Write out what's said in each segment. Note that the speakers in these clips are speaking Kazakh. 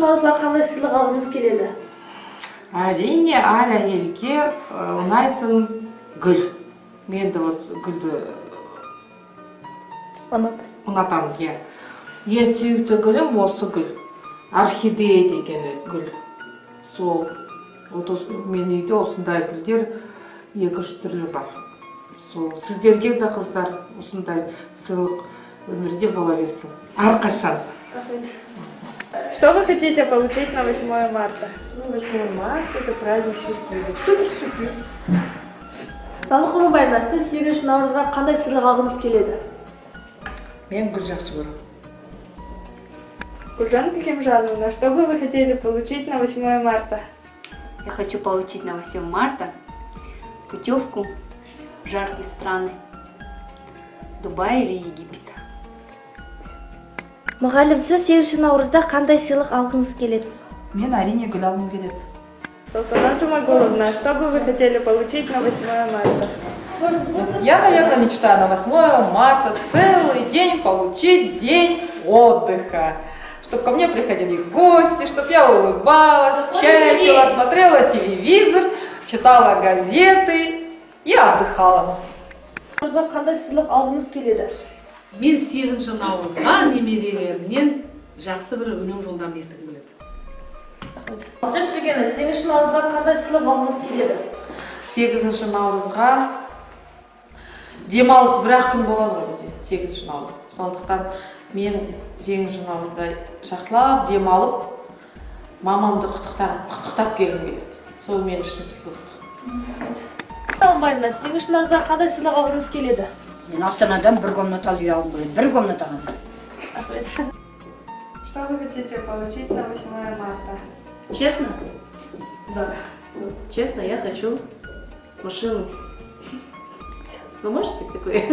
Наурызға қандай сыйлық алғыңыз келеді? Әрине, әр әйелге ұнайтын гүл. Мен де вот гүлді ұнатамын, иә. Ең сүйікті гүлім осы гүл. Орхидея деген гүл. Сол. Вот менің үйде осындай гүлдер екі үш түрлі бар. Сол сіздерге де, қыздар, осындай сыйлық өмірде бола берсін. Әрқашан. Что вы хотите получить на 8 марта? Ну, 8 марта – это праздник сюрпризов. Супер сюрприз. Сандық Құрманбаевна, сіз 8 наурызға қандай сыйлық алғыңыз келеді? Мен гүл жақсы көремін. Гульжан Кахимжановна, что бы вы хотели получить на 8 марта? Я хочу получить на 8 марта путевку в жаркие страны. Дубай или Египет. Мұғалім, сіз 8 наурызда қандай сыйлық алғыңыз келеді? Мен, әрине, гүл алғым келеді. Салтанат Жумагуловна, что бы вы хотели получить на 8 марта? Я, наверное, мечтаю на 8 марта целый день получить день отдыха. Чтобы ко мне приходили гости, чтобы я улыбалась, чай пила, смотрела телевизор, читала газеты и отдыхала. Наурызға қандай сыйлық алғыңыз келеді? Мен 8 наурызға немерелерімнен жақсы бір өлең жолдарын естігім келеді. Бақытжан Төлегенов, 8 наурызға қандай сыйлық алғыңыз келеді? 8 наурызға демалыс бір ақ күн болады ғой бізде, 8 наурыз. Сондықтан мен 8 наурызда жақсылап демалып, мамамды құттықтап келгім келеді. Сол мен үшін сыйлық. Алымбаевна, 8 наурызға қандай сыйлық алғыңыз келеді? Мен Астанадан бір комнаталы үй алғым келеді, бір комната ғана. Рахмет. Что вы хотите получить на 8 марта? Честно? Да. Честно, я хочу машину. Вы можете такое?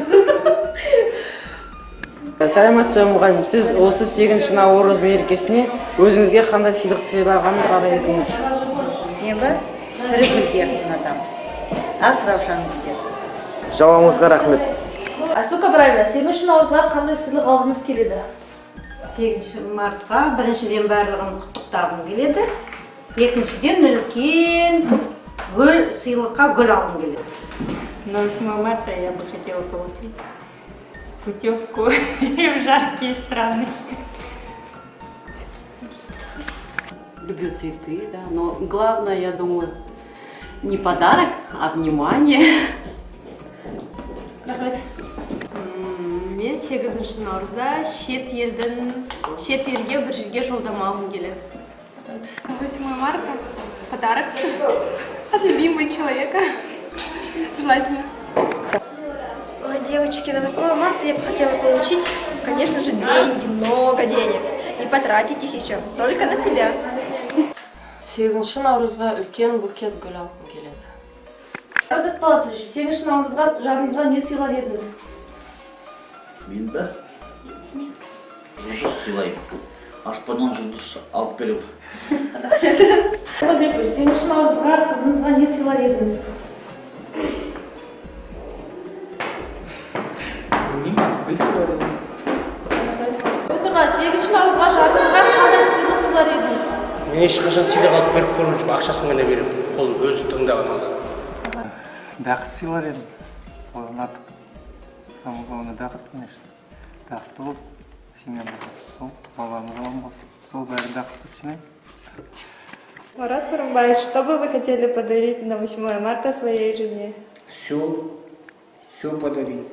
Сәлеметсіз бе, мұғалім! Сіз осы 8 наурыз мерекесіне өзіңізге қандай сыйлық сыйлағанын қалар едіңіз? Мен ба, тірі гүлдер ұнатамын, ақ раушан гүлдер. Жауабыңызға рахмет. Айсұлу Кабраевна, 8 наурызға қандай сыйлық алғыңыз келеді? 8 мартқа біріншіден барлығын құттықтағым келеді, екіншіден үлкен гүл, сыйлыққа гүл алғым келеді. На 8 марта я бы хотела получить путевку в жаркие страны. Люблю цветы, да, но главное, я думаю, не подарок, а внимание. Рахмет. Мен 8 наурызда шет елге бір жерге жолдама алғым келеді. 8 марта подарок от любимого человека. Желательно. Ой, девочки, на 8 марта я бы хотела получить, конечно же, деньги, много денег. И потратить их еще только на себя. 8 наурызға үлкен букет гүл алғым келеді. Радос Палатович, 8 наурызға жарыңызға не сыйлар едіңіз? Мен бе? Жұлдыз сыйлаймын. Аспаннан жұлдыз алып беремін. Нұрбекович, 8 наурызға қызыңызға не сыйлар едіңіз? Білмеймін, гүл сыйлар едім. Гүлнұр, 8 наурызға жарыңызға қандай сыйлық сыйлар едіңіз? Мен ешқашан сыйлық алып беріп көрген жоқпын, ақшасын ғана беремін, қолым өзі таңдаған алады. Бақыт сыйлар едім. Одан артық. Самое главное бақыт, конечно. Бақытты болып, семьямызда. Сол балаларымыз аман болсын. Сол бәрі бақыт деп сенемін. Марат Фарумбаевич, что бы вы хотели подарить на 8 марта своей жене? Все, все подарить.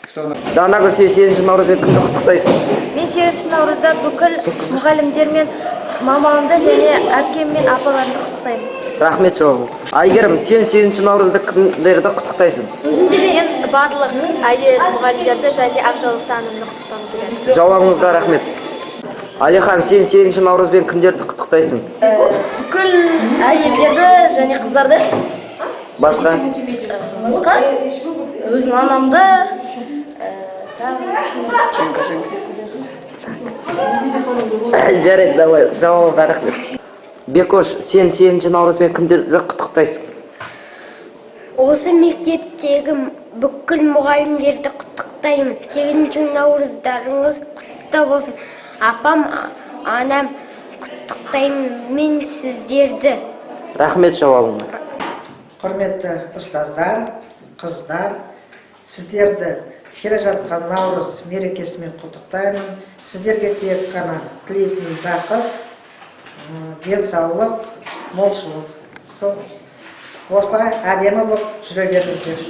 Что она Данагүл, сен 8 наурызбен кімді құттықтайсың? Мен 8 наурызда бүкіл мұғалімдер мен мамамды және әпкем мен апаларымды құттықтаймын. Рахмет жауабыңызға. Әйгерім, сен 8 наурызда кімдерді құттықтайсың? Мен барлық әйел мұғалімдерді және ақ жаулықты анамды құттықтағым келеді. Жауабыңызға рахмет. Алихан, сен 8 наурызбен кімдерді құттықтайсың? Бүкіл әйелдерді және қыздарды. Басқа? Басқа өзімнің анамды, тағы. Жарайды, давай, жауабыңа рахмет. Бекош, сен 8 наурызбен кімдерді құттықтайсың? Осы мектептегі бүкіл мұғалімдерді құттықтаймын. 8 наурыздарыңыз құтты болсын. Апам, анам құттықтаймын. Құттықтаймын мен сіздерді. Рахмет жауабыңа. Құрметті ұстаздар, қыздар, сіздерді келе жатқан Наурыз мерекесімен құттықтаймын. Сіздерге тек қана тілейтінім бақыт, денсаулық, молшылық. Сол осылай әдемі болып жүре беріңіздер.